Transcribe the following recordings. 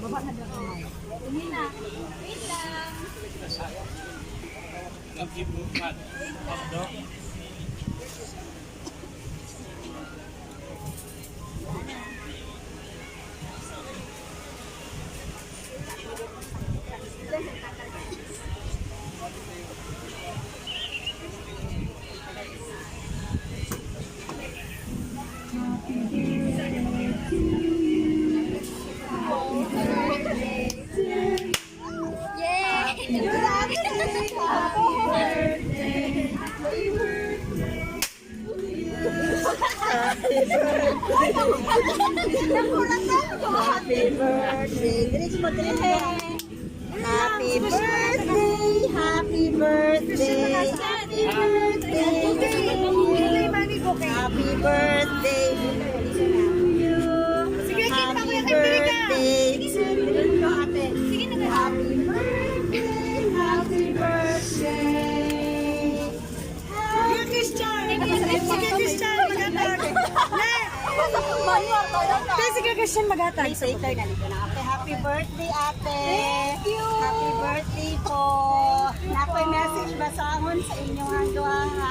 Baba na daw. Hindi na. Wait lang. Yay! Happy birthday. Diretso mo, diretso mo. Happy birthday, happy birthday, happy birthday to you. Happy birthday to you. Happy birthday to you. Happy birthday, happy birthday. Sige, Christian! Sige, Christian, maghatag! Ne! Sige, Christian, maghatag. Later na dito na. Okay, happy birthday, ate. Thank you. Happy birthday po. Nakoy message basahon sa inyong hang duha, ha?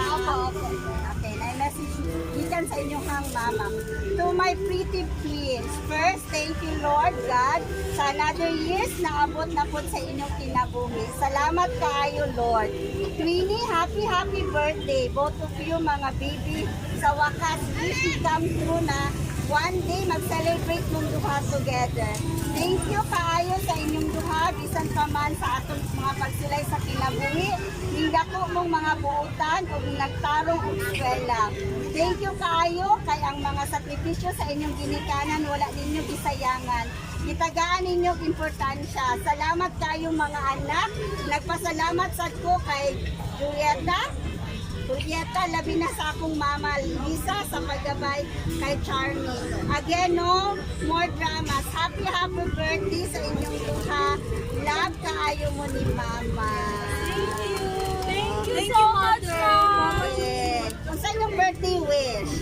Okay, na message gikan sa inyong hang mama. To my pretty twins, first, thank you, Lord God, sa another years na abot na po sa inyong kinabuhi. Salamat kaayo, Lord. Twinnie, happy, happy birthday. Both of you, mga baby. Sa wakas, wish come true na one day mag-celebrate mong duha together. Thank you kaayo sa inyong duha, bisan pa man sa atong mga pagsulay sa kinabuhi, nindako mong mga buutan ug nagtarong og eskwela. Thank you kaayo kay ang mga sakripisyo sa inyong ginikanan wala ninyo gisayangan. Gitagaan ninyo og importansya. Salamat kayo, mga anak. Nagpasalamat sad ko kay Julieta, Julieta, labi na sa akong mama, Lisa, sa paggabay kay Charmy. Again, no more dramas. Happy, happy birthday sa inyong duha. Love kaayo mo ni Mama. Thank you so much, Mom. Yes. Unsa inyong birthday wish?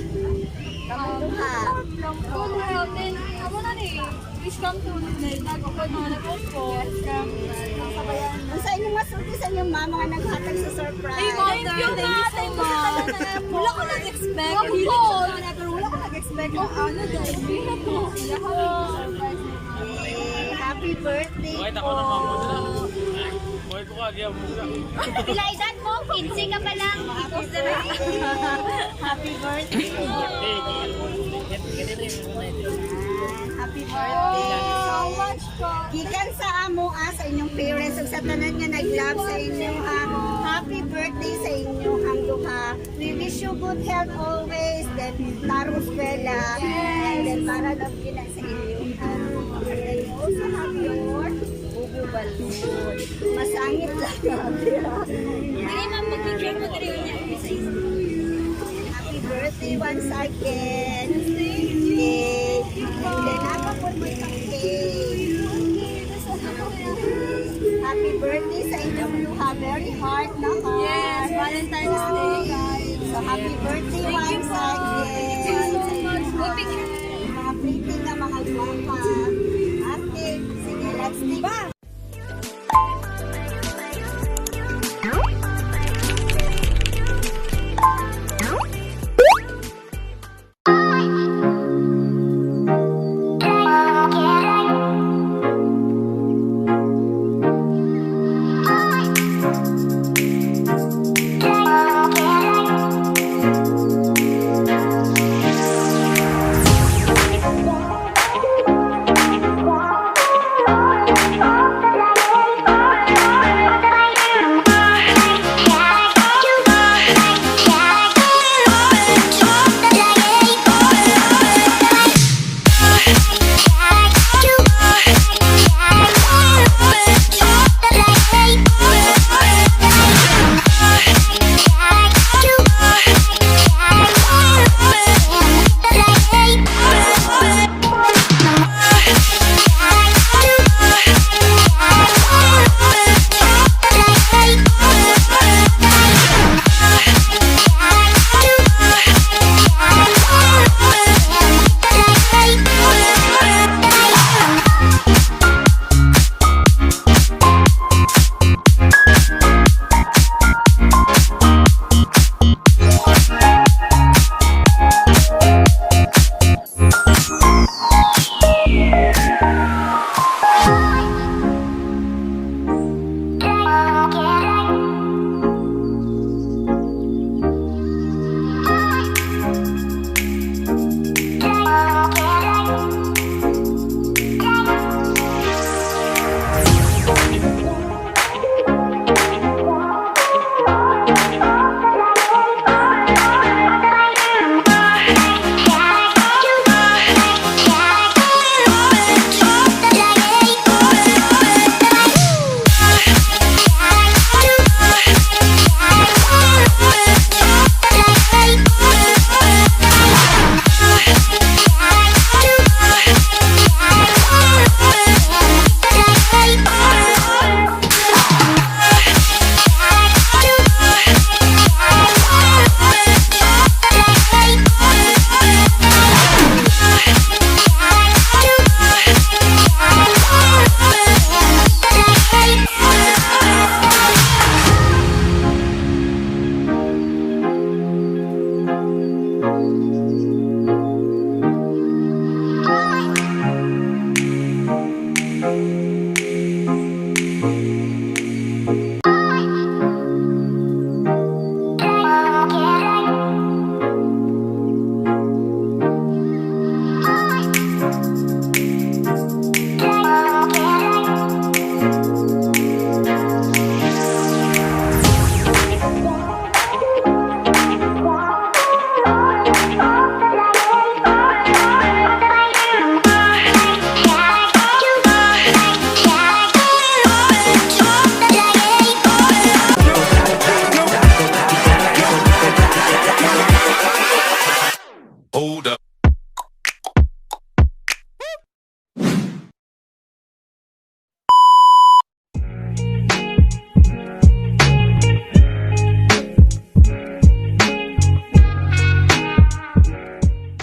Kamong duha. Good health and amo na ni wish come true na nag-upod mga nag-upod. Unsa inyong masulti sa inyong mama nga naghatag sa surprise? Thank you, ma. Thank you sa tanan. Wala ko nag-expect. Ako Hilig po. siya sa pero wala ko nag-expect na ano dahil. Eh, happy birthday Kahit po. ako na mama. Buhay ko ka, diya mo ka. Pila edad mo? 15 ka pa lang. Happy birthday. Happy birthday. Happy birthday. So much po. Gikan sa amo ah, sa inyong parents ug sa tanan nga nag-love sa inyo, ha. Happy birthday sa inyo hang duha. We wish you good health always, then tarong eskwela, and then para love gina sa inyo, ha. And then you also have your bubu balloon. Masangit lang ate, ha. Dili, ma'am, mag-picture mo diri niya. Happy birthday once again. Cake. And then ako po mo itong cake. Happy birthday sa inyong duha. Very heart na heart. Yes, Valentine's Day, guys. So happy birthday Thank you once po. again.